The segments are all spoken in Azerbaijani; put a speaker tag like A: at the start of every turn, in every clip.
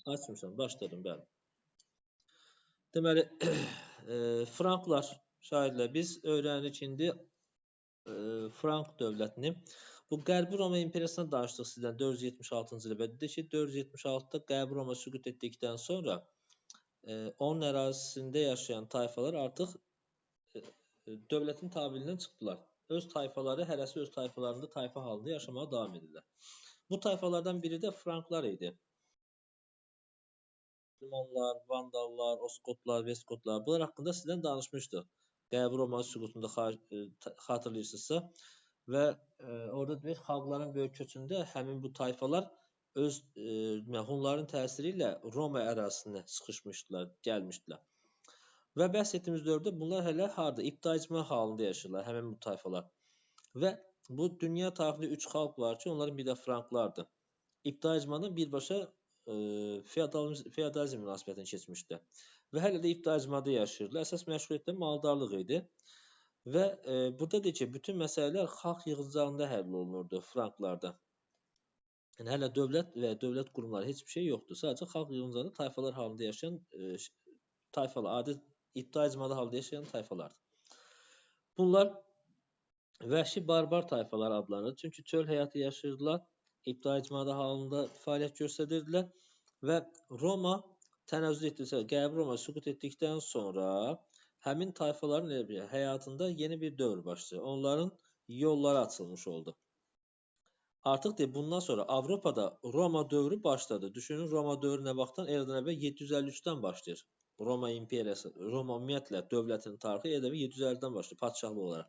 A: Açmışam, başladım, bəli. Deməli, Franklar, şahidlər, biz öyrənirik indi Frank dövlətini. Bu Qərbi Roma imperiyasından danışdıq sizdən 476-cı ildə. Dedik ki, 476-da Qərbi Roma süqut etdikdən sonra onun ərazisində yaşayan tayfalar artıq dövlətin tabilindən çıxdılar. Öz tayfaları, hərəsi öz tayfalarında tayfa halında yaşamağa davam edirlər. Bu tayfalardan biri də Franklar idi. Müsəlmanlar, Vandallar, Oskotlar, Veskotlar, bunlar haqqında sizdən danışmışdıq. Qərbi Roma süqutunda xatırlayırsınızsa və orada demək, xalqların böyük köçündə həmin bu tayfalar öz Hunların təsiri ilə Roma ərazisinə sıxışmışdılar, gəlmişdilər. Və bəhs etdiyimiz dövrdə bunlar hələ harda? İbtidai halında yaşayırlar, həmin bu tayfalar. Və bu dünya tarixində 3 xalq var ki, onların biri də Franklardır. İbtidai icmadan birbaşa feodalizm münasibətini keçmişdi. Və hələ də ibtidai icmada yaşayırdılar. Əsas məşğuliyyət də maldarlıq idi. Və burada deyir ki, bütün məsələlər xalq yığıncağında həll olunurdu Franklarda. Yəni hələ dövlət və dövlət qurumları heç bir şey yoxdur. Sadəcə xalq yığıncağında tayfalar halında yaşayan tayfalar, adi ibtidai icmada halında yaşayan tayfalardır. Bunlar vəhşi barbar tayfalar adlanır. Çünki çöl həyatı yaşayırdılar, ibtidai icmada halında fəaliyyət göstərirdilər və Roma tənəzzül etdikdən, Qərbi Roma süqut etdikdən sonra həmin tayfaların elə bir həyatında yeni bir dövr başlayır. Onların yolları açılmış oldu. Artıq deyir, bundan sonra Avropada Roma dövrü başladı. Düşünün, Roma dövrü nə vaxtdan? Eradan əvvəl 753-dən başlayır. Roma imperiyası, Roma ümumiyyətlə dövlətinin tarixi eradan əvvəl 750-dən başlayır padşahlıq olaraq.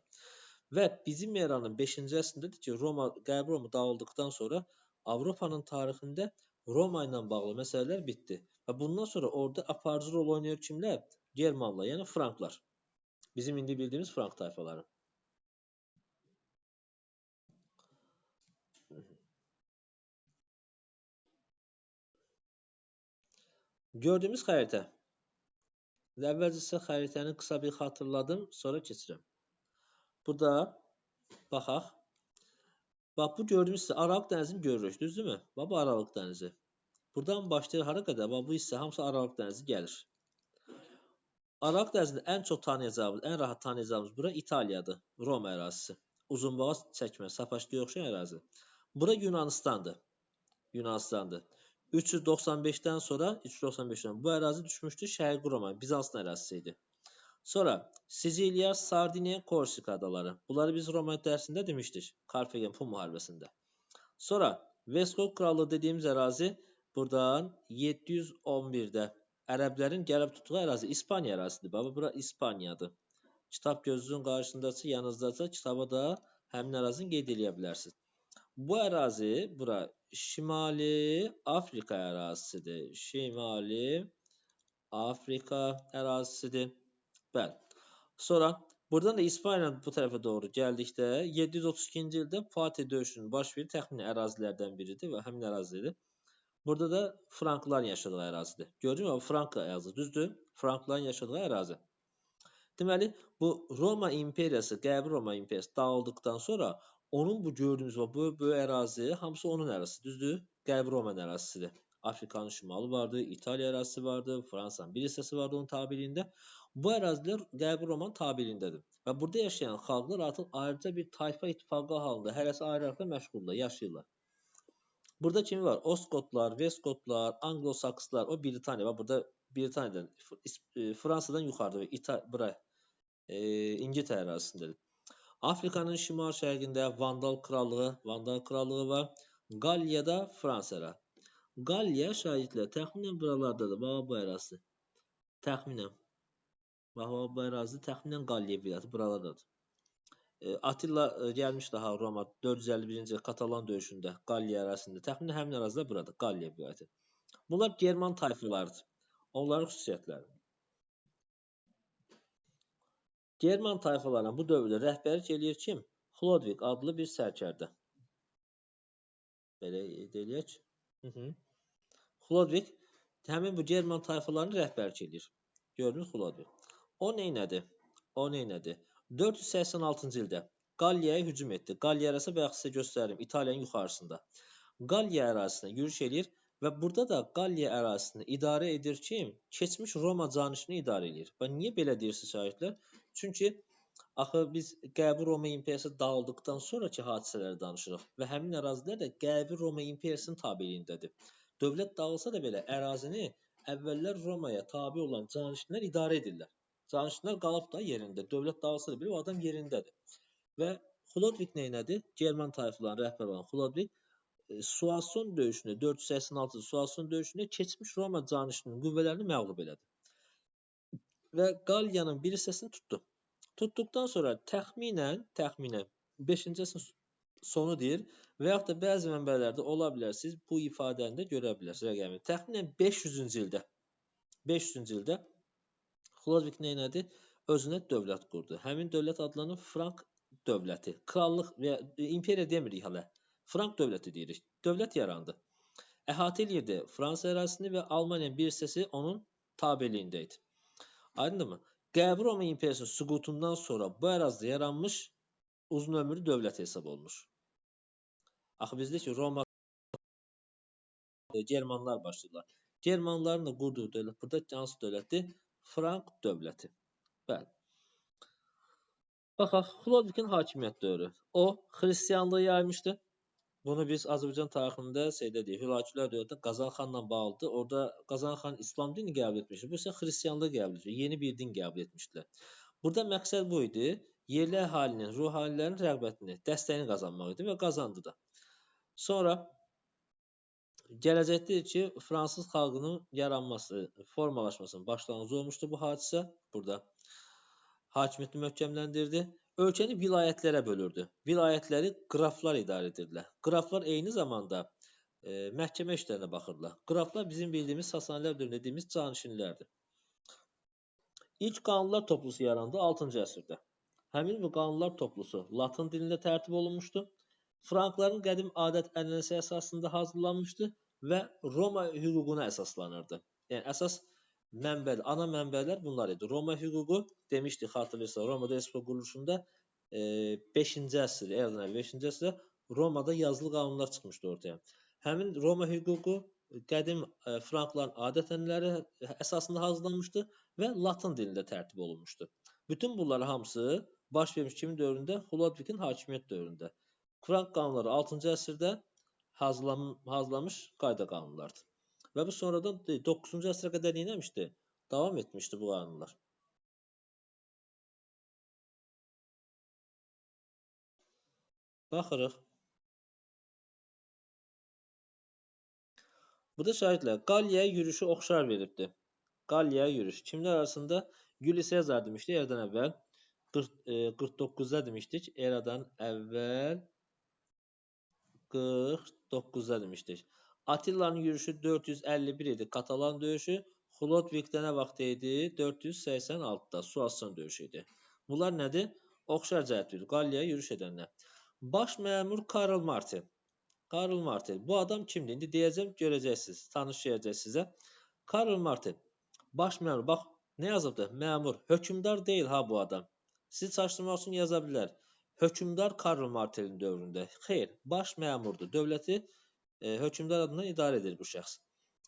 A: Və bizim eranın 5-ci əsrindədir ki, Roma, Qərbi Roma dağıldıqdan sonra Avropanın tarixində Roma ilə bağlı məsələlər bitdi. Və bundan sonra orada aparıcı rol oynayır kimlər? Germanlar, yəni Franklar. Bizim indi bildiyimiz Frank tayfaları. Gördüyümüz xəritə. Əvvəlcə sizə xəritəni qısa bir xatırladım, sonra keçirəm. Burada baxaq. Bax, bu gördüyümüz hissə Aralıq dənizini görürük, düzdürmü? Bax, bu Aralıq dənizi. Buradan başlayır hara qədər? Bax, bu hissə hamısı Aralıq dənizi gəlir. Aralıq dənizində ən çox tanıyacağımız, ən rahat tanıyacağımız bura İtaliyadır, Roma ərazisi. Uzunboğaz çəkmə, Sapaşkaya oxşayan ərazi. Bura Yunanistandır. Yunanistandır. 395-dən sonra, 395-dən bu ərazi düşmüşdü Şərqi Roma, Bizansın ərazisi idi. Sonra Siciliya, Sardiniya, Korsika adaları. Bunları biz Roma dərsində demişdik. Karfagen Pun müharibəsində. Sonra Vestgot krallığı dediyimiz ərazi buradan 711-də Ərəblərin gəlib tutduğu ərazi İspaniya ərazisidir. Baba, bura İspaniyadır. Kitab gözünüzün qarşısındakı, yanınızdakı kitaba da həmin ərazini qeyd eləyə bilərsiniz. Bu ərazi bura Şimali Afrika ərazisidir. Şimali Afrika ərazisidir. Bəli. Sonra buradan da İspaniyanın bu tərəfə doğru gəldikdə 732-ci ildə Fatih döyüşünün baş verdiyi təxmini ərazilərdən biridir və həmin ərazidir. Burada da Frankların yaşadığı ərazidir. Gördünüz mü? Frank yazır, düzdür? Frankların yaşadığı ərazi. Deməli, bu Roma imperiyası, Qərbi Roma imperiyası dağıldıqdan sonra onun bu gördüyümüz bu böyük ərazi hamısı onun ərazisi, düzdür? Qərbi Romanın ərazisidir. Afrikanın şimalı vardı, İtaliya ərazisi vardı, Fransanın bir hissəsi vardı onun tabiliyində. Bu ərazilər Qərbi Romanın tabiliyindədir. Və burada yaşayan xalqlar artıq ayrıca bir tayfa ittifaqı halında, hərəsi ayrı-ayrılıqda məşğuldurlar, yaşayırlar. Burada kimi var? Oskotlar, Veskotlar, Anglo-Sakslar, o Britaniya var. Burada Britaniyadan, Fransadan yuxarıda, bura İngiltərə ərazisindədir. Afrikanın şimal-şərqində Vandal krallığı var. Qalliyada Fransa. Qalliya şahidlər təxminən buralardadır. Bax, bu ərazisi. Təxminən. Bax, bu ərazi təxminən Qalliya vilayəti buralardadır. Attila gəlmiş daha Roma 451-ci Katalan döyüşündə Qalliya ərazisində. Təxminən həmin ərazidə buradır, Qalliya vilayəti. Bunlar German tayfalarıdır. Onların xüsusiyyətləri. German tayfalarına bu dövrdə rəhbərlik eləyir kim? Xlodvig adlı bir sərkərdə. Belə eləyək. Xlodvig həmin bu German tayfalarını rəhbərlik eləyir. Gördünüz Xlodvig. O neynədi? O neynədi? 486-cı ildə Qalliyaya hücum etdi. Qalliya ərazisi bayaq sizə göstərdim. İtaliyanın yuxarısında. Qalliya ərazisinə yürüş eləyir Və burada da Qalliya ərazisini idarə edir kim? Keçmiş Roma canişini idarə edir. Və niyə belə deyirsiniz şagirdlər? Çünki axı biz Qərbi Roma imperiyası dağıldıqdan sonraki hadisələri danışırıq və həmin ərazilər də Qərbi Roma imperiyasının tabeliyindədir. Dövlət dağılsa da belə ərazini əvvəllər Romaya tabe olan canişinlər idarə edirlər. Canişinlər qalıb da yerində. Dövlət dağılsa da belə o adam yerindədir. Və Xlodvik nə elədi? German tayfalarının rəhbəri olan Xlodvik Suasson döyüşündə, 486 Suasson döyüşündə keçmiş Roma canişininin qüvvələrini məğlub elədi. Və Qalliyanın bir hissəsini tutdu. Tutduqdan sonra təxminən 5-ci əsrin sonu deyir və yaxud da bəzi mənbələrdə ola bilər, siz bu ifadəni də görə bilərsiniz rəqəmi. Təxminən 500-cü ildə 500-cü ildə Xlodvik nə elədi? Özünə dövlət qurdu. Həmin dövlət adlanır Frank dövləti. Krallıq və ya imperiya demirik hələ. Frank dövləti deyirik. Dövlət yarandı. Əhatə eləyirdi Fransa ərazisini və Almaniyanın bir hissəsi onun tabeliyində idi. Aydındırmı? Qərbi Roma imperiyasının süqutundan sonra bu ərazidə yaranmış uzun ömürlü dövlət hesab olunur. Axı bizdə ki, Roma Germanlar başlayırlar. Germanların da qurduğu dövlət burada hansı dövlətdir? Frank dövləti. Bəli. Baxaq, Xlodvikin hakimiyyət dövrü. O, xristianlığı yaymışdı. Bunu biz Azərbaycan tarixində şeydə deyik, Hülakülər dövründə Qazan xanla bağlıdır. Orada Qazan xan İslam dini qəbul etmişdi. Bu isə xristianlığı qəbul etmişdi. Yeni bir din qəbul etmişdilər. Burada məqsəd bu idi. Yerli əhalinin, ruhanilərin rəğbətini, dəstəyini qazanmaq idi və qazandı da. Sonra gələcəkdə ki, fransız xalqının yaranması, formalaşmasının başlanğıcı olmuşdu bu hadisə. Burada hakimiyyətini möhkəmləndirdi. Ölkəni vilayətlərə bölürdü. Vilayətləri qraflar idarə edirdilər. Qraflar eyni zamanda məhkəmə işlərinə baxırdılar. Qraflar bizim bildiyimiz Sasanilər dövründə dediyimiz canişinlərdir. İlk qanunlar toplusu yarandı 6-cı əsrdə. Həmin bu qanunlar toplusu Latın dilində tərtib olunmuşdu. Frankların qədim adət-ənənəsi əsasında hazırlanmışdı və Roma hüququna əsaslanırdı. Yəni əsas mənbə, ana mənbələr bunlar idi. Roma hüququ demişdik, xatırlayırsınız, Romada Respublika quruluşunda 5-ci əsr, eradan əvvəl 5-ci əsrdə Romada yazılı qanunlar çıxmışdı ortaya. Həmin Roma hüququ qədim frankların adət-ənənələri əsasında hazırlanmışdı və Latın dilində tərtib olunmuşdu. Bütün bunlar hamısı baş vermiş kimin dövründə? Xlodvikin hakimiyyət dövründə. Frank qanunları 6-cı əsrdə hazırlanmış qayda qanunlardır. Və bu sonradan 9-cu əsrə qədər nə etmişdi? Davam etmişdi bu qanunlar. Baxırıq. Burada şahidlər Qalliyaya yürüşü oxşar veribdir. Qalliyaya yürüş. Kimlər arasında? Yuli Sezar demişdi eradan əvvəl. 49-da demişdik. Eradan əvvəl 49-da demişdik. Attillanın yürüşü 451 idi. Katalan döyüşü. Xlodvikdə nə vaxt idi? 486-da Suasson döyüşü idi. Bunlar nədir? Oxşar cəhət verir. Qalliyaya yürüş edənlər. Baş məmur Karl Martel. Karl Martel. Bu adam kimdir? İndi deyəcəm, görəcəksiniz. Tanışlayacaq sizə. Karl Martel. Baş məmur. Bax, nə yazıbdır? Məmur. Hökmdar deyil ha bu adam. Sizi çaşdırmaq üçün yaza bilər. Hökmdar Karl Martelin dövründə. Xeyr, baş məmurdur. Dövləti hökmdar adından idarə edir bu şəxs.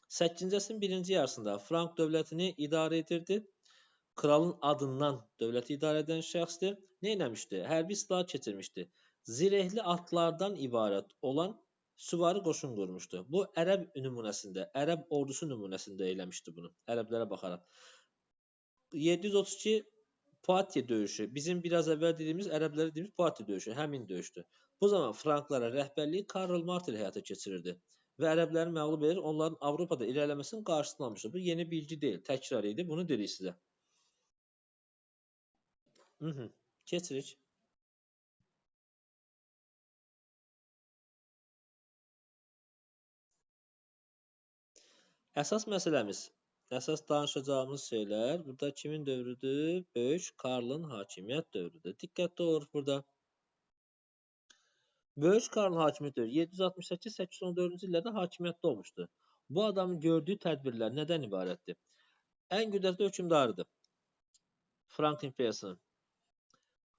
A: 8-ci əsrin birinci yarısında Frank dövlətini idarə edirdi. Kralın adından dövləti idarə edən şəxsdir. Nə eləmişdi? Hərbi silah keçirmişdi. Zirehli atlardan ibarət olan süvari qoşun qurmuşdu. Bu ərəb nümunəsində, ərəb ordusu nümunəsində eləmişdi bunu. Ərəblərə baxaraq. 732 Poitiers döyüşü, bizim biraz əvvəl dediyimiz, ərəblərə dediyimiz Poitiers döyüşü, həmin döyüşdür. Bu zaman Franklara rəhbərliyi Karl Martel həyata keçirirdi və ərəbləri məğlub edir, onların Avropada irəliləməsinin qarşısını almışdı. Bu yeni bilgi deyil, təkrar idi, bunu dedik sizə. Keçirik. Əsas məsələmiz, əsas danışacağımız şeylər burada kimin dövrüdür? Böyük Karlın hakimiyyət dövrüdür. Diqqətli oluruq burada. Böyük Karlın hakimiyyət dövrü 768-814-cü illərdə hakimiyyətdə olmuşdu. Bu adamın gördüyü tədbirlər nədən ibarətdir? Ən qüdrətli hökmdarıdır Frank imperiyasının.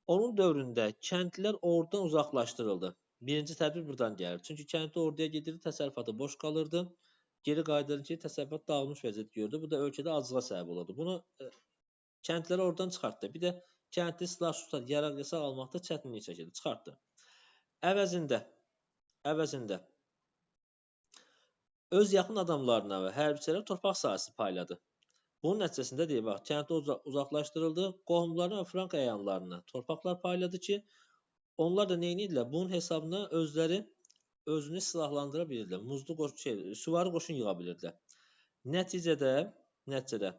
A: Onun dövründə kəndlilər ordudan uzaqlaşdırıldı. Birinci tədbir buradan gəlir. Çünki kəndli orduya gedirdi, təsərrüfatı boş qalırdı. Geri qayıdırdı ki, təsərrüfat dağılmış vəziyyət gördü. Bu da ölkədə aclığa səbəb olurdu. Bunu kəndləri oradan çıxartdı. Bir də kəndli silah-sursat, yaraq-yasaq almaqda çətinlik çəkirdi. Çıxartdı. Əvəzində öz yaxın adamlarına və hərbiçilərə torpaq sahəsi payladı. Bunun nəticəsində deyir, bax, kəndli uzaqlaşdırıldı, qohumlarına və Frank əyanlarına torpaqlar payladı ki, onlar da nə edirdilər? Bunun hesabına özləri özünü silahlandıra bilirdilər, muzlu süvari qoşun yığa bilirdilər. Nəticədə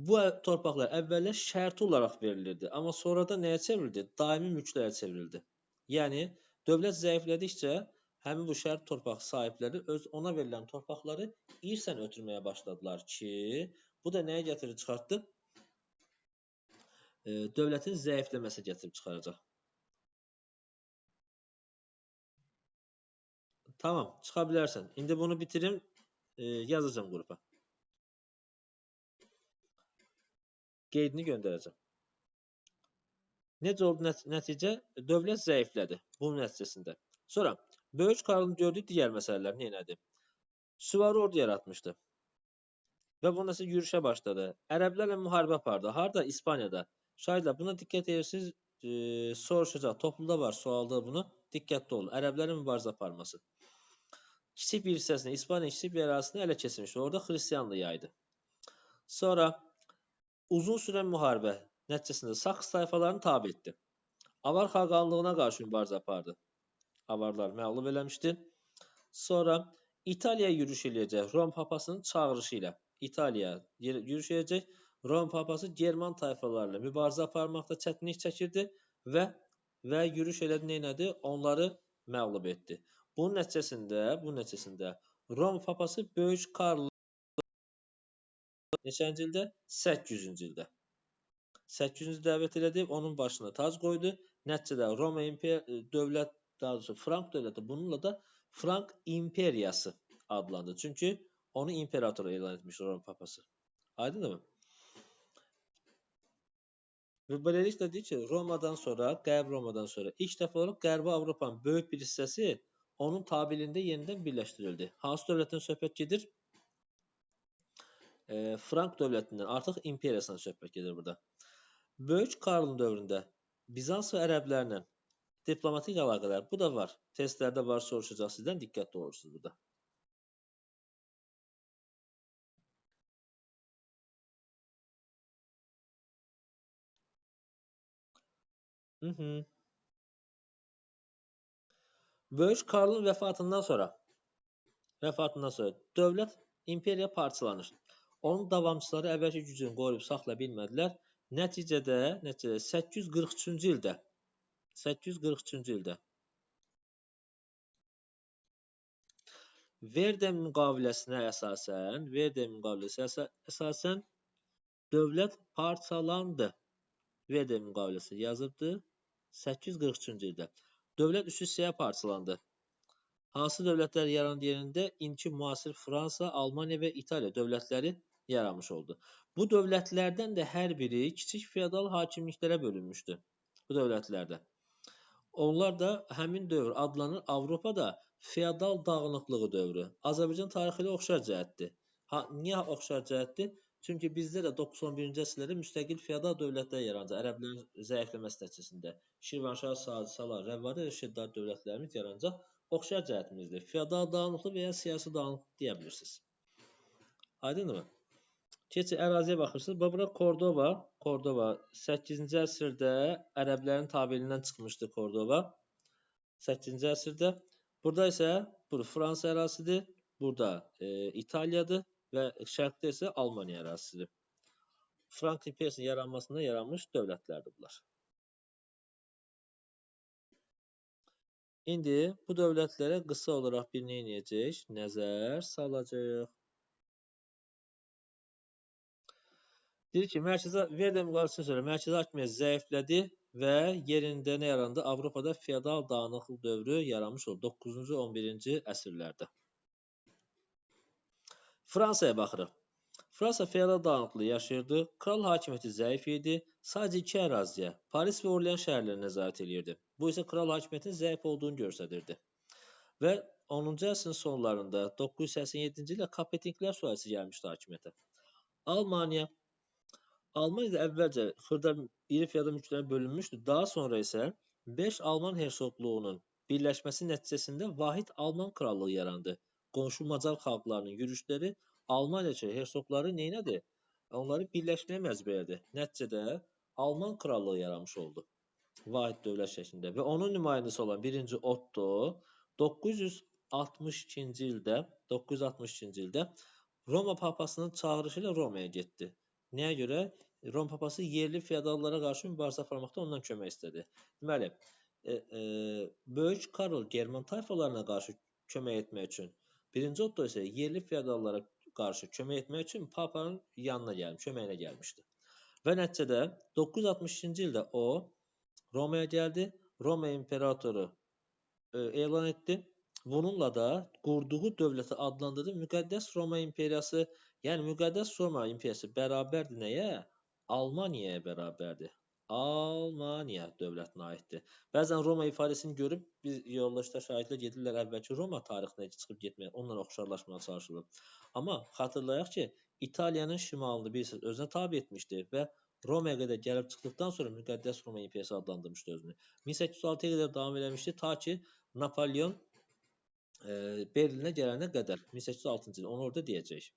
A: bu torpaqlar əvvəllər şərti olaraq verilirdi, amma sonradan nəyə çevrildi? Daimi mülklərə çevrildi. Yəni, dövlət zəiflədikcə həmin bu şərt torpaq sahibləri öz ona verilən torpaqları irsən ötürməyə başladılar ki, bu da nəyə gətirib çıxartdı? Dövlətin zəifləməsi gətirib çıxaracaq. Tamam, çıxa bilərsən. İndi bunu bitirim, yazacağım qrupa. Qeydini göndərəcəm. Necə oldu nəticə? Dövlət zəiflədi bunun nəticəsində. Sonra, Böyük Karlın gördüyü digər məsələlər nə elədi? Süvari ordu yaratmışdı və bunun nəticəsində yürüşə başladı. Ərəblərlə müharibə apardı. Harada? İspaniyada. Şahidlər, buna diqqət edirsiniz, soruşacaq. Topluda var sualda bunu. Diqqətli olun. Ərəblərin mübarizə aparması. Kiçik bir hissəsini, İspaniya kiçik bir ərazisini ələ keçirmişdi. Orada xristianlığı yaydı. Sonra uzun sürən müharibə nəticəsində Saks tayfalarını tabe etdi. Avar xaqanlığına qarşı mübarizə apardı. Avarlar məğlub eləmişdi. Sonra İtaliyaya yürüş eləyəcək Rom papasının çağırışı ilə İtaliyaya yürüş eləyəcək. Rom papası German tayfalarla mübarizə aparmaqda çətinlik çəkirdi və yürüş elədi, nə elədi? Onları məğlub etdi. Bunun nəticəsində Rom papası Böyük Karl neçənci ildə? 800-cü ildə. 800-cü dəvət elədi, onun başına tac qoydu. Nəticədə Roma dövlət, daha doğrusu Frank dövləti, bununla da Frank İmperiyası adlandı. Çünki onu imperator elan etmişdi Roma papası. Aydındır mı? Və beləliklə deyir ki, Romadan sonra, Qərb Romadan sonra ilk dəfə olaraq Qərbi Avropanın böyük bir hissəsi onun tabiliyində yenidən birləşdirildi. Hansı dövlətdən söhbət gedir? Frank dövlətindən, artıq imperiyasından söhbət gedir burada. Böyük Karlın dövründə Bizans və ərəblərlə diplomatik əlaqələr, bu da var. Testlərdə var, soruşacaq sizdən, diqqətli olursunuz burada. Böyük Karlın vəfatından sonra dövlət, imperiya parçalanır. Onun davamçıları əvvəlki gücünü qoruyub saxlaya bilmədilər. Nəticədə 843-cü ildə 843-cü ildə Verden müqaviləsinə əsasən dövlət parçalandı. Verden müqaviləsi yazıbdır 843-cü ildə. Dövlət üç hissəyə parçalandı. Hansı dövlətlər yarandı yerində? İndiki müasir Fransa, Almaniya və İtaliya dövlətləri yaranmış oldu. Bu dövlətlərdən də hər biri kiçik feodal hakimliklərə bölünmüşdü. Bu dövlətlərdə. Onlar da həmin dövr adlanır Avropada feodal dağınıqlığı dövrü. Azərbaycan tarixi ilə oxşar cəhətdir. Niyə oxşar cəhətdir? Çünki bizdə də 9-11-ci əsrlərdə müstəqil feodal dövlətlər yaranacaq. Ərəblərin zəifləməsi nəticəsində. Şirvanşah, Salar, Rəvvadi və Şeddad dövlətlərimiz yaranacaq. Oxşar cəhətimizdir. Feodal dağınıqlıq və ya siyasi dağınıqlıq deyə bilirsiniz. Aydındır mı? Keçin, əraziyə baxırsınız. Bax, bura Kordova. Kordova 8-ci əsrdə ərəblərin tabeliyindən çıxmışdı Kordova. 8-ci əsrdə. Burada isə Fransa ərazisidir. Burada İtaliyadır və şərqdə isə Almaniya ərazisidir. Frank imperiyasının yaranmasında yaranmış dövlətlərdir bunlar. İndi bu dövlətlərə qısa olaraq bir nə eləyəcək? Nəzər salacağıq. Deyir ki, Verden müqaviləsindən sonra mərkəzi hakimiyyət zəiflədi və yerində nə yarandı? Avropada feodal dağınıqlıq dövrü yaranmış oldu 9-cu, 11-ci əsrlərdə. Fransaya baxırıq. Fransa feodal dağınıqlığı yaşayırdı. Kral hakimiyyəti zəif idi. Sadəcə iki əraziyə, Paris və Orlean şəhərlərini nəzarət eləyirdi. Bu isə kral hakimiyyətinin zəif olduğunu göstərirdi. Və 10-cu əsrin sonlarında 987-ci ildə Kapetinglər sülaləsi gəlmişdi hakimiyyətə. Almaniya. Almaniyada əvvəlcə xırda iri feodal mülklərə bölünmüşdü. Daha sonra isə 5 Alman hersoqluğunun birləşməsi nəticəsində vahid Alman krallığı yarandı. Qonşu Macar xalqlarının yürüşləri Almaniyadakı hersoqları neynədi? Onları birləşməyə məcbur elədi. Nəticədə Alman krallığı yaranmış oldu. Vahid dövlət şəklində və onun nümayəndəsi olan 1-ci Otto 962-ci ildə Roma papasının çağırışı ilə Romaya getdi. Nəyə görə? Roma papası yerli feodallara qarşı mübarizə aparmaqda ondan kömək istədi. Deməli, Böyük Karl German tayfalarına qarşı kömək etmək üçün, 1-ci Otto isə yerli feodallara qarşı kömək etmək üçün papanın yanına gəlmiş, köməyinə gəlmişdi. Və nəticədə 962-ci ildə o Romaya gəldi. Roma imperatoru elan etdi. Bununla da qurduğu dövləti adlandırdı Müqəddəs Roma İmperiyası. Yəni Müqəddəs Roma İmperiyası bərabərdir nəyə? Almaniyaya bərabərdir. Almaniya dövlətinə aiddir. Bəzən Roma ifadəsini görüb biz yoldaşlar, şahidlər gedirlər əvvəlki Roma tarixinə çıxıb getməyə, onunla oxşarlaşmağa çalışılır. Amma xatırlayaq ki, İtaliyanın şimalını bilirsiniz, özünə tabe etmişdi və Romaya qədər gəlib çıxdıqdan sonra Müqəddəs Roma İmperiyası adlandırmışdı özünü. 1806-ya qədər davam eləmişdi ta ki Napolyon Berlinə gələnə qədər 1806-cı il, onu orada deyəcəyik.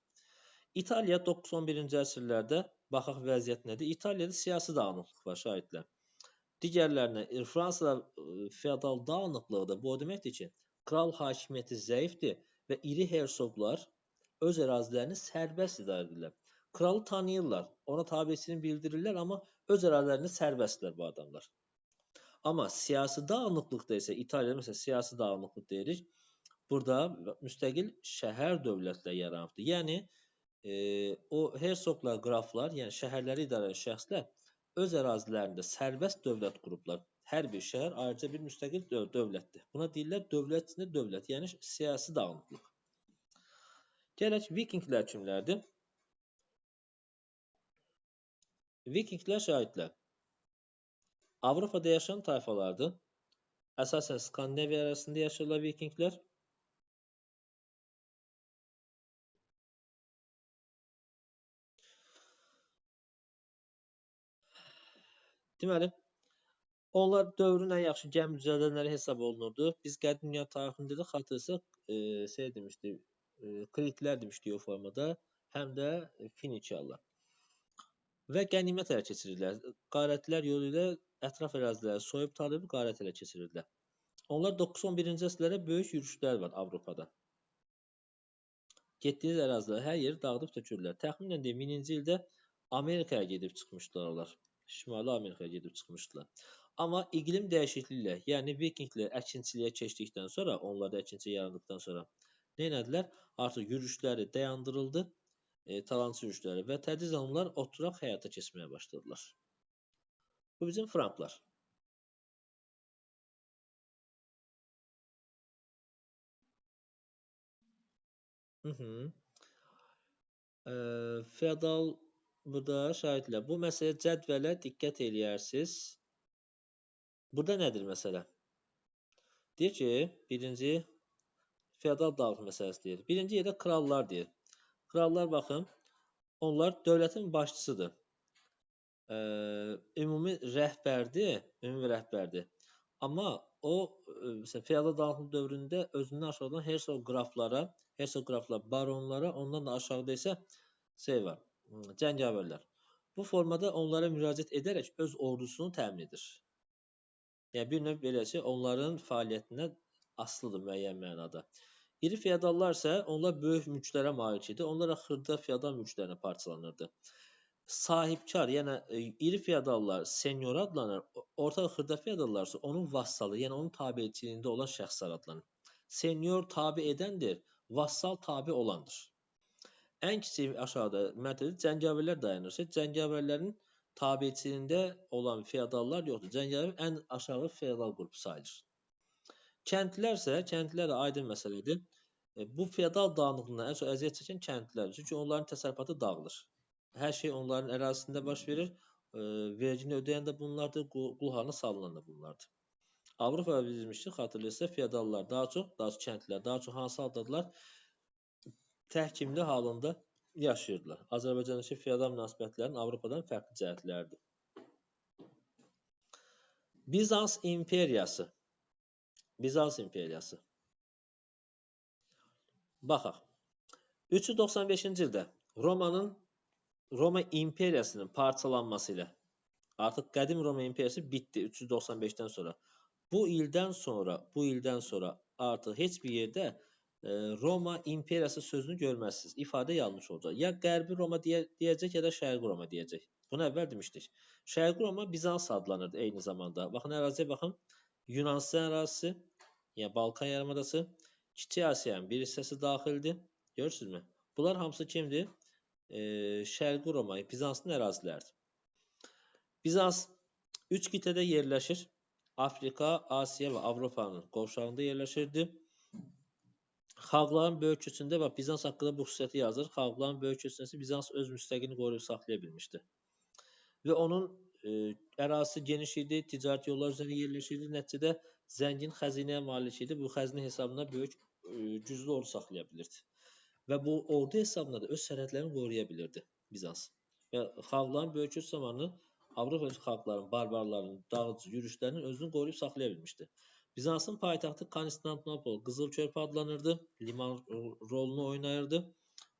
A: İtaliya 9-11-ci əsrlərdə baxaq vəziyyət nədir? İtaliyada siyasi dağınıqlıq var şahidlər. Digərlərinə Fransada feodal dağınıqlığı da bu o deməkdir ki, kral hakimiyyəti zəifdir və iri hersoqlar öz ərazilərini sərbəst idarə edirlər. Kralı tanıyırlar, ona tabesini bildirirlər, amma öz ərazilərində sərbəstlər bu adamlar. Amma siyasi dağınıqlıqda isə İtaliyada məsələn siyasi dağınıqlıq deyirik. Burada müstəqil şəhər dövlətləri yaranıbdır. Yəni o hersoqlar, qraflar, yəni şəhərləri idarə edən şəxslər öz ərazilərində sərbəst dövlət qurublar. Hər bir şəhər ayrıca bir müstəqil dövlətdir. Buna deyirlər dövlət içində dövlət, yəni siyasi dağınıqlıq. Gələk vikinglər kimlərdir? Vikinglər şahidlər Avropada yaşayan tayfalardır. Əsasən Skandinaviya arasında yaşayırlar vikinglər. Deməli, onlar dövrün ən yaxşı gəmi düzəldənləri hesab olunurdu. Biz qədim dünya tarixində də xatırlasaq, şey demişdik, Kritlər demişdik o formada, həm də Finikiyalılar. Və qənimət ələ keçirirdilər. Qarətlər yolu ilə ətraf əraziləri soyub talayıb qarət ələ keçirirdilər. Onlar 9-11-ci əsrlərdə böyük yürüşlər var Avropada. Getdiyiniz əraziləri hər yeri dağıdıb tökürlər. Təxminən deyim, 1000-ci ildə Amerikaya gedib çıxmışdılar onlar. Şimali Amerikaya gedib çıxmışdılar. Amma iqlim dəyişikliyi ilə, yəni vikinglər əkinçiliyə keçdikdən sonra, onlar da əkinçilik yarandıqdan sonra nə etdilər? Artıq yürüşləri dayandırıldı, talançı yürüşləri və tədricən onlar oturaq həyata keçməyə başladılar. Bu bizim Franklar. Feodal burada şahidlər. Bu məsələ cədvələ diqqət eləyərsiniz. Burada nədir məsələ? Deyir ki, birinci feodal dağılıq məsələsi deyir. Birinci yerdə krallar deyir. Krallar baxın, onlar dövlətin başçısıdır. Ümumi rəhbərdir, ümumi rəhbərdir. Amma o, məsələn, feodal dağılıq dövründə özündən aşağıdan hersoq qraflara, hersoq qraflar baronlara, ondan da aşağıda isə şey var, cəngavərlər. Bu formada onlara müraciət edərək öz ordusunu təmin edir. Yəni, bir növ belə ki, onların fəaliyyətinə asılıdır müəyyən mənada. İri feodallar isə onlar böyük mülklərə malik idi. Onlar xırda feodal mülklərinə parçalanırdı. Sahibkar, yəni iri feodallar senyor adlanır, orta xırda feodallar isə onun vassalı, yəni onun tabeçiliyində olan şəxslər adlanır. Senyor tabe edəndir, vassal tabe olandır. Ən kiçik aşağıda mərtəbədə cəngavərlər dayanırsa, cəngavərlərin tabeçiliyində olan feodallar yoxdur. Cəngavər ən aşağı feodal qrupu sayılır. Kəndlilər isə, kəndlilər də aydın məsələdir. Bu feodal dağınıqlığından ən çox əziyyət çəkən kəndlilərdir. Çünki onların təsərrüfatı dağılır. Hər şey onların ərazisində baş verir. Vergini ödəyən də bunlardır, qul halına salınan da bunlardır. Avropada bildirmişdik, xatırlayırsa, feodallar daha çox kəndlilər, daha çox hansı haldadılar? Təhkimli halında yaşayırdılar. Azərbaycandakı feodal münasibətlərin Avropadan fərqli cəhətləridir. Bizans imperiyası. Bizans imperiyası. Baxaq. 395-ci ildə Roma imperiyasının parçalanması ilə artıq qədim Roma imperiyası bitdi 395-dən sonra. Bu ildən sonra artıq heç bir yerdə Roma imperiyası sözünü görməzsiniz. İfadə yanlış olacaq. Ya Qərbi Roma deyəcək, ya da Şərqi Roma deyəcək. Bunu əvvəl demişdik. Şərqi Roma Bizans adlanırdı eyni zamanda. Baxın, əraziyə baxın. Yunanistan ərazisi, yəni Balkan yarımadası, Kiçik Asiyanın bir hissəsi daxildir. Görürsünüzmü? Bunlar hamısı kimdir? Şərqi Roma, Bizansın əraziləridir. Bizans 3 qitədə yerləşir. Afrika, Asiya və Avropanın qovşağında yerləşirdi. Xalqların böyük köçündə və Bizans haqqında bu xüsusiyyəti yazır. Xalqların böyük köçündə Bizans öz müstəqilliyini qoruyub saxlaya bilmişdi. Və onun ərazisi geniş idi, ticarət yolları üzərində yerləşirdi. Nəticədə zəngin xəzinəyə malik idi. Bu xəzinə hesabına böyük güclü ordu saxlaya bilirdi. Və bu ordu hesabına da öz sərhədlərini qoruya bilirdi Bizans. Və xalqların böyük köç zamanı Avropa xalqların, barbarların, dağıcı yürüşlərinin özünü qoruyub saxlaya bilmişdi. Bizansın paytaxtı Konstantinopol, Qızıl Körpü adlanırdı, liman rolunu oynayırdı.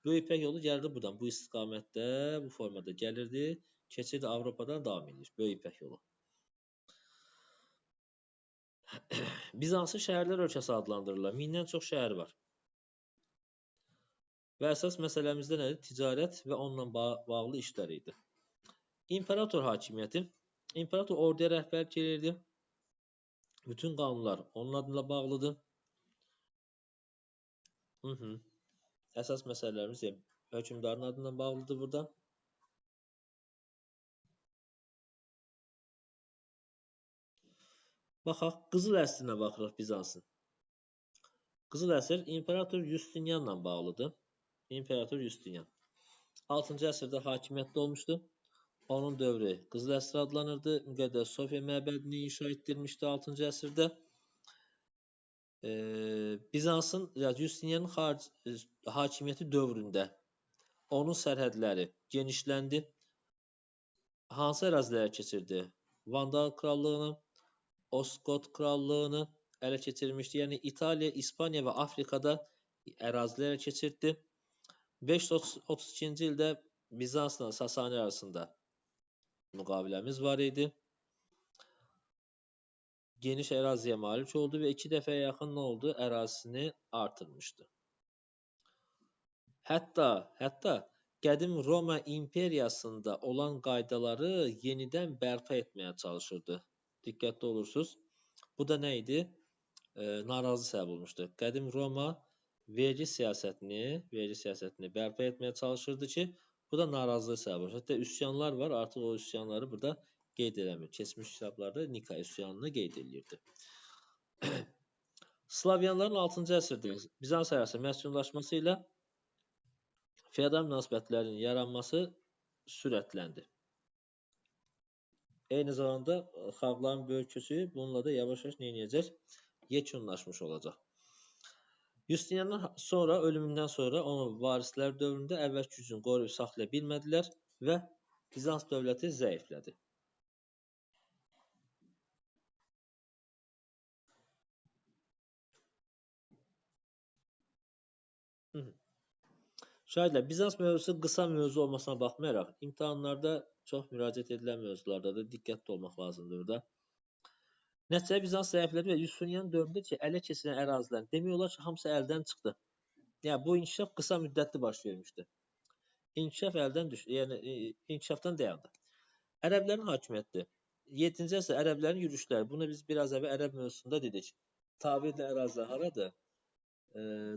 A: Böyük İpək yolu gəlirdi buradan, bu istiqamətdə, bu formada gəlirdi, keçirdi Avropadan davam edir Böyük İpək yolu. Bizansı şəhərlər ölkəsi adlandırırlar, 1000-dən çox şəhər var. Və əsas məsələmizdə nədir? Ticarət və onunla bağlı işlər idi. İmperator hakimiyyəti. İmperator orduya rəhbərlik edirdi. Bütün qanunlar onun adıyla bağlıdır. Əsas məsələlərimiz hökmdarın adından bağlıdır burada. Baxaq, Qızıl əsrinə baxırıq Bizansın. Qızıl əsr İmperator Justinianla bağlıdır. İmperator Justinian. 6-cı əsrdə hakimiyyətdə olmuşdu. Onun dövrü Qızıl əsr adlanırdı. Müqəddəs Sofiya məbədini inşa etdirmişdi 6-cı əsrdə. Bizansın, Justinianın hakimiyyəti dövründə onun sərhədləri genişləndi. Hansı ərazilərə keçirdi? Vandal krallığını, Osgot krallığını ələ keçirmişdi. Yəni İtaliya, İspaniya və Afrikada ərazilərə keçirdi. 532-ci ildə Bizansla Sasani arasında müqaviləmiz var idi. Geniş əraziyə malik oldu və 2 dəfəyə yaxın nə oldu? Ərazisini artırmışdı. Hətta qədim Roma imperiyasında olan qaydaları yenidən bərpa etməyə çalışırdı. Diqqətli olursunuz. Bu da nə idi? Narazı səbəb olmuşdu. Qədim Roma vergi siyasətini bərpa etməyə çalışırdı ki, bu da narazılıq səbəb olmuşdu. Hətta üsyanlar var, artıq o üsyanları burada qeyd eləmir. Keçmiş kitablarda Nika üsyanını qeyd eləyirdi. Slavyanların 6-cı əsrdə Bizans ərazisi məskunlaşması ilə feodal münasibətlərinin yaranması sürətləndi. Eyni zamanda xalqların böyük köçü bununla da yavaş-yavaş nə eləyəcək? Yekunlaşmış olacaq. Justiniandan sonra, ölümündən sonra onun varislər dövründə əvvəlki gücünü qoruyub saxlaya bilmədilər və Bizans dövləti zəiflədi. Şahidlər, Bizans mövzusu qısa mövzu olmasına baxmayaraq, imtahanlarda çox müraciət edilən mövzularda da diqqətli olmaq lazımdır burada. Nəticədə Bizans zəiflədi və Justinian dövründə ki, ələ keçirilən ərazilərin demək olar ki, hamısı əldən çıxdı. Yəni bu inkişaf qısa müddətli baş vermişdi. İnkişaf əldən düşdü, yəni inkişafdan dayandı. Ərəblərin hakimiyyəti. 7-ci əsr ərəblərin yürüşləri. Bunu biz biraz əvvəl ərəb mövzusunda dedik. Tabe edilən ərazilər haradır?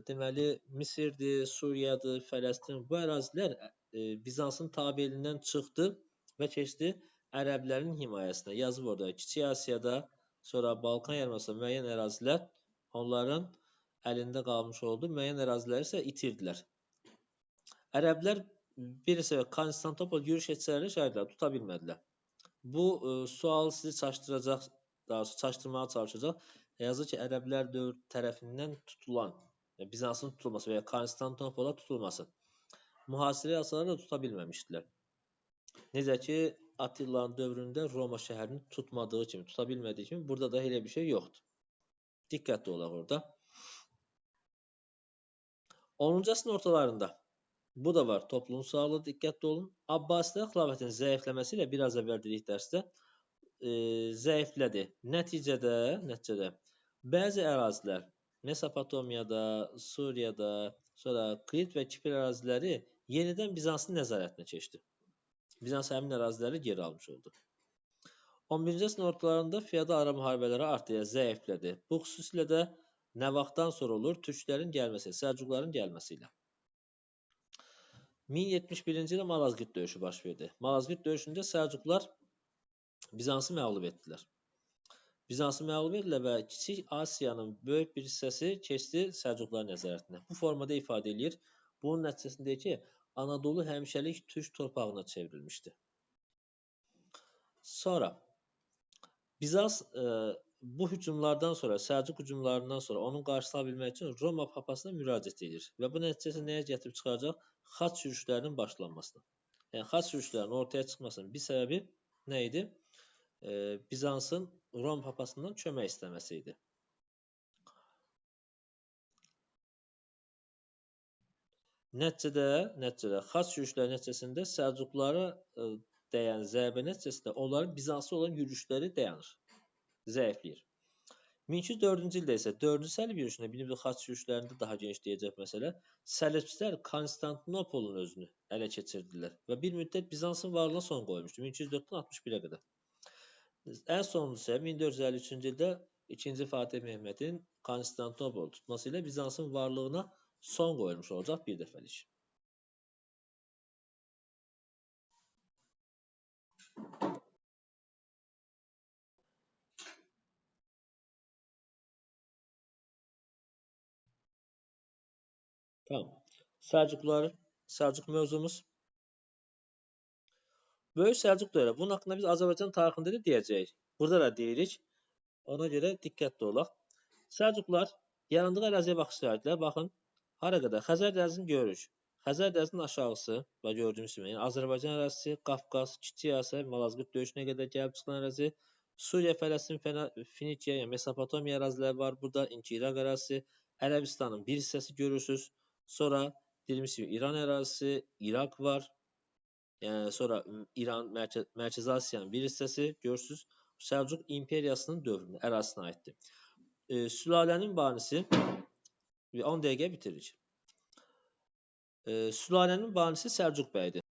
A: Deməli, Misirdir, Suriyadır, Fələstin. Bu ərazilər Bizansın tabelindən çıxdı və keçdi ərəblərin himayəsinə. Yazıb orada Kiçik Asiyada, sonra Balkan yarımadasında müəyyən ərazilər onların əlində qalmış oldu. Müəyyən əraziləri isə itirdilər. Ərəblər bir isə Konstantinopol yürüş etsələr şəhərlər tuta bilmədilər. Bu sual sizi çaşdıracaq Daha sonra çaşdırmağa çalışacaq. Yazır ki, ərəblər dövr tərəfindən tutulan, Bizansın tutulması və ya Konstantinopola tutulması. Mühasirəyə alsalar da tuta bilməmişdilər. Necə ki, Attilanın dövründə Roma şəhərini tutmadığı kimi, tuta bilmədiyi kimi, burada da elə bir şey yoxdur. Diqqətli olaq orada. 10-cu əsrin ortalarında bu da var. Topluluğun sualı, diqqətli olun. Abbasilər xilafətinin zəifləməsi ilə biraz əvvəl dedik dərsdə zəiflədi. Nəticədə bəzi ərazilər Mesopotamiyada, Suriyada, sonra Krit və Kipr əraziləri yenidən Bizansın nəzarətinə keçdi. Bizans həmin əraziləri geri almış oldu. 11-ci əsrin ortalarında feodal ara müharibələri artdı, yəni zəiflədi. Bu xüsusilə də nə vaxtdan sonra olur? Türklərin gəlməsi, Səlcuqların gəlməsi ilə. 1071-ci ildə Malazgirt döyüşü baş verdi. Malazgirt döyüşündə Səlcuqlar Bizansı məğlub etdilər. Bizansı məğlub etdilər və Kiçik Asiyanın böyük bir hissəsi keçdi Səlcuqların nəzarətinə. Bu formada ifadə eləyir. Bunun nəticəsində ki, Anadolu həmişəlik türk torpağına çevrilmişdi. Sonra Bizans bu hücumlardan sonra, Səlcuq hücumlarından sonra onun qarşısını ala bilmək üçün Roma papasına müraciət edir və bu nəticəsi nəyə gətirib çıxaracaq? Xaç yürüşlərinin başlanmasına. Yəni xaç yürüşlərinin ortaya çıxmasının bir səbəbi nə idi? Bizansın Roma papasından kömək istəməsi idi. Nəticədə xaç yürüşləri nəticəsində Səlcuqlara dəyən zərbə nəticəsində onların Bizansa olan yürüşləri dayanır, zəifləyir. 1204-cü ildə isə 4-cü səlib yürüşündə, bir xaç yürüşlərində daha geniş deyəcək məsələ, səlibçilər Konstantinopolun özünü ələ keçirdilər və bir müddət Bizansın varlığına son qoymuşdu, 1204-dən 61-ə qədər. Ən sonuncusu isə 1453-cü ildə 2-ci Fatih Mehmetin Konstantinopol tutması ilə Bizansın varlığına son qoyulmuş olacaq bir dəfəlik. Tamam. Səlcuqlar, Səlcuq mövzumuz. Böyük Səlcuq dövrü. Bunun haqqında biz Azərbaycan tarixində də deyəcəyik. Burada da deyirik. Ona görə diqqətli olaq. Səlcuqlar yarandığı əraziyə baxış verdilər. Baxın, hara qədər? Xəzər dənizini görürük. Xəzər dənizinin aşağısı və gördüyümüz kimi, yəni Azərbaycan ərazisi, Qafqaz, Kiçik Asiya, Malazgirt döyüşünə qədər gəlib çıxan ərazi, Suriya, Fələstin, Finikiya, yəni Mesopotomiya əraziləri var. Burada İnki İraq ərazisi, Ərəbistanın bir hissəsi görürsünüz. Sonra dediyimiz kimi İran ərazisi, İraq var. Yəni sonra İran, Mərkəzi Asiyanın bir hissəsi görürsünüz. Səlcuq imperiyasının dövrünə, ərazisinə aiddir. Sülalənin banisi 10 dəqiqə bitiririk. Sülalənin banisi Səlcuq bəydir.